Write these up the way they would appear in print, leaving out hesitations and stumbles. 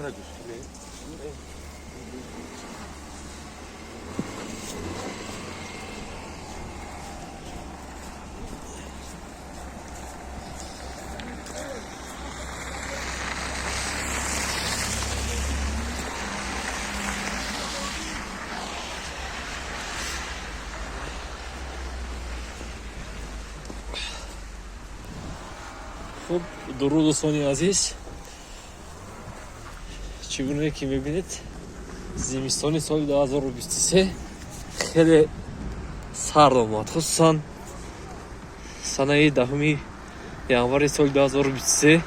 Мара гӯш кунед. Хуб, дуруд, дӯстони азиз. Чӣ гунае ки мебинед, зимистони соли 2023 хеле сард омад, хусусан санаи 10-уми январи соли 2023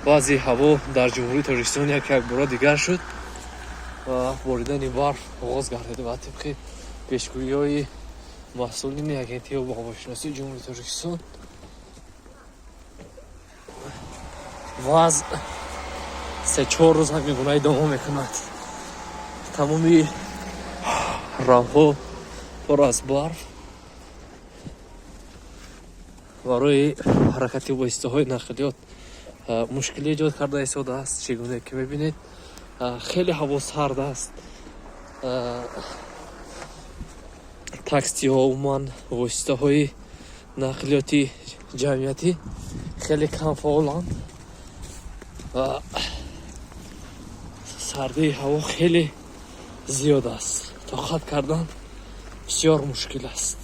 вазъи ҳаво дар Ҷумҳурии Тоҷикистон як якбора дигар шуд ва боридани барф оғоз гардид. Ва тибқи пешгӯиҳои масъулини Агентии обуҳавошиносии Ҷумҳурии Тоҷикистон, вазъ 3-4 рӯз ҳамин гуна идома мекунад. Тамоми роҳҳо пур аз барф, барои ҳаракати воситаҳои нақлиёт мушкилӣ эҷод карда истодааст. Чӣ гуна ки мебинед, хеле ҳаво сард аст. Таксиҳо, умуман воситаҳои нақлиёти ҷамъиятӣ хеле кам фаъоланд ва сардии ҳаво хеле зиёд аст, тоқат кардан бисёр мушкил аст.